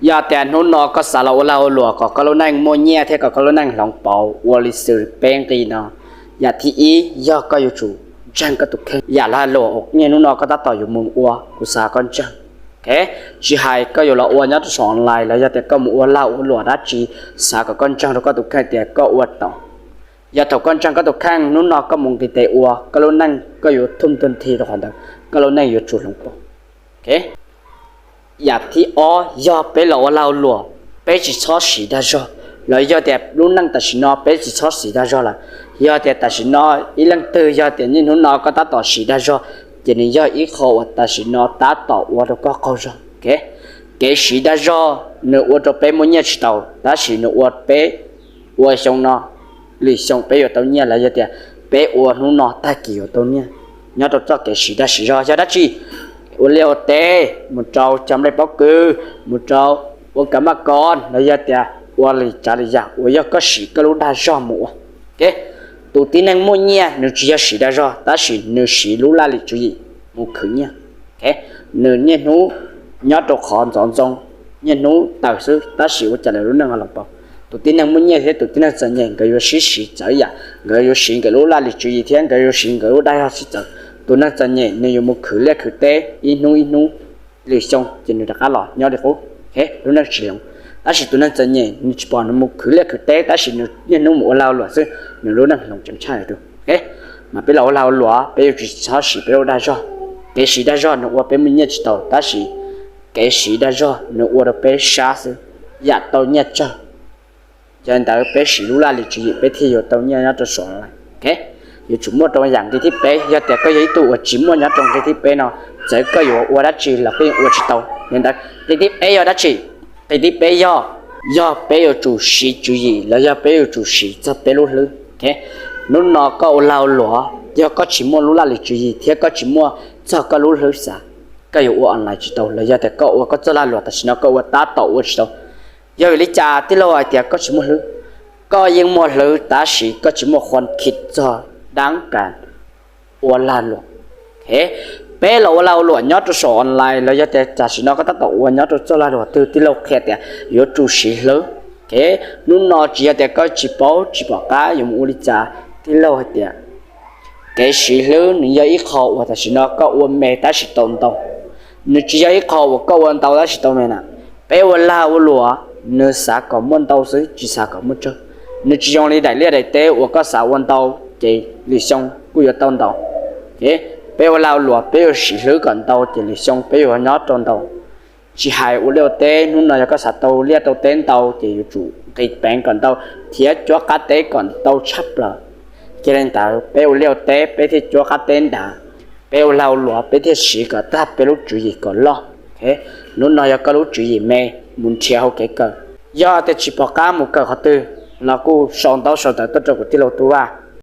Yog tias hnub no koj xav los ua lag ua luam kom koj lub neej muaj nyiaj thiab kom koj lub neej hloov pauv ua li xws peb nqi no, yam thib ib yog koj yuav tsum ntseeg koj tus kheej. Yam lag luam uas niaj hnub no koj tab tom yuav mus ua, kuv xav koj ntseeg. Tsis hais koj yuav los ua nyob rau saum online los yog tias koj mus ua lag ua luam dab tsi, xav kom koj ntseeg rau koj tus kheej tias koj ua tau. Yog thaum koj ntseeg koj tus kheej, hnub no koj mus nqis tes ua, koj lub neej koj yuav thum tug nthi rau qhov ntawd, koj lub neej yuav tsum hloov pauv. Yam thib ob yog peb los ua lag ua luam, peb tsis txhob siv dag zog, los yog tias lub neej tam sim no peb tsis txhob siv dag zog lawm. Yog tias tam sim no ib leej twg yog tias niaj hnub no koj tab tom siv dag zog, ces nws yog ib qho uas tam sim no tab tom ua rau koj qaug zog. Kev siv dag zog nws ua rau peb muaj nyiaj tsis tau, tab sis nws ua peb ua xyoo no, lwm xyoo peb yuav tau nyiaj los yog tias peb ua hnub no tag kis yuav tau nyiaj. Nyob rau txoj kev siv dag siv zog yog dab tsi? Ua liaj ua teb, mus rau cog nplej pob kws, mus rau ua kav maj kos los yog tias ua li tsav li yam uas yog koj siv koj lub dag zog mus ua. Tus tib neeg muaj nyiaj nws tsis yog siv dag zog tab sis nws siv lub laj lim tswv yim mus khwv nyiaj. Nws niaj hnub nyob rau qhov ntxoov ntxoo, niaj hnub tawm xwb tab sis ua cas lawv lub neej ho hloov pauv. Tus tib neeg muaj nyiaj thiab tus tib neeg txom nyem nkawd yuav sib siv txawv yam, nkawd yuav siv nkawd lub laj lim tswv yim thiab nkawd yuav siv nkawd lub dag zog sib txawv. Tus neeg txom nyem nws yuav mus khwv liaj khwv teb ib hnub ib hnub, lwm xyoo ces nws rov qab los nyob li qub, lub neej tsis hloov. Tab sis tus neeg txom nyem nws tsis pom nws mus khwv liaj khwv teb tab sis nws niaj hnub mus ua lag ua luam xwb, nws lub neej hloov tseem tshaj li tus. Mas peb los ua lag ua luam peb yuav tsum txhob siv peb lub dag zog. Kev siv dag zog nws ua peb muaj nyiaj tsis tau tab sis kev siv dag zog nws ua rau peb sab xwb, yam tau nyiaj tsawg. Yog li ntawd peb siv lub laj lim tswv yim peb thiaj yuav tau nyiaj nyob rau saum. Yuav tsum muaj rau yam nqi thib peb, yog tias koj yog ib tug uas tsis muaj nyob rau nqi thib peb no, txawm koj yuav ua dab tsi los koj yeej ua tsis tau. Yog li ntawd nqi thib peb yog dab tsi? Nqi thib peb yog, yog peb yuav tsum siv tswv yim los yog peb yuav tsum siv txog peb lub hlwb. Hnub no koj ua lag ua luam, yog koj tsis muaj lub laj lim tswv yim thiab koj tsis muaj txog koj lub hlwb xav, koj yuav ua online tsis tau los yog tias koj ua koj txoj lag luam tam sim no koj ua tab tom ua tsis tau. Yog vim li cas tij laug hais tias koj tsis muaj hlwb? Koj yeej muaj hlwb tab sis koj tsis muaj khuam khij txog dab kas ua lag luam. Peb los ua lag ua luam nyob rau saum online los yog tias tam sim no koj tab tom ua nyob rau txoj lag luam twg tij laug qhia tias yuav tsum siv hlwb. Hnub no tsis yog tias koj tsis paub tsis pom qab yuav mus ua li cas, tij laug hais tias kev siv hlwb nws yog ib qho uas tam sim no koj ua me tab sis tau ntau. Nws tsis yog ib qho uas koj ua ntau tab sis tau me na. Peb ua lag ua luam, nws xav kom muaj ntau xwb tsis xav kom muaj tsawg. Nws tsis zoo li daim liaj daim teb uas koj xav ua ntau ces lwm xyoo kuj yuav tau ntau. Peb ua lag ua luam peb yuav siv hlwb kom ntau ces lwm xyoo peb yuav nyob rau ntau. Tsis hais ua liaj ua teb, hnub no yog koj xav tau liaj tau teb ntau ces yuav tsum nqis peev kom ntau thiab cuab qab teb kom ntau tshaj plaws. Cia li ntawd peb ua liaj ua teb peb thiaj cuab qab teb nrad, peb ua lag ua luam peb thiaj siv kom tag peb lub tswv yim kom loj. Hnub no yog koj lub tswv yim me, mus nrhiav hauv kev kawm. Yog tias tsis pom qab mus kawm qhov twg los kuj sau ntaub sau ntawv tuaj rau kuv tij laug Tub Vaj,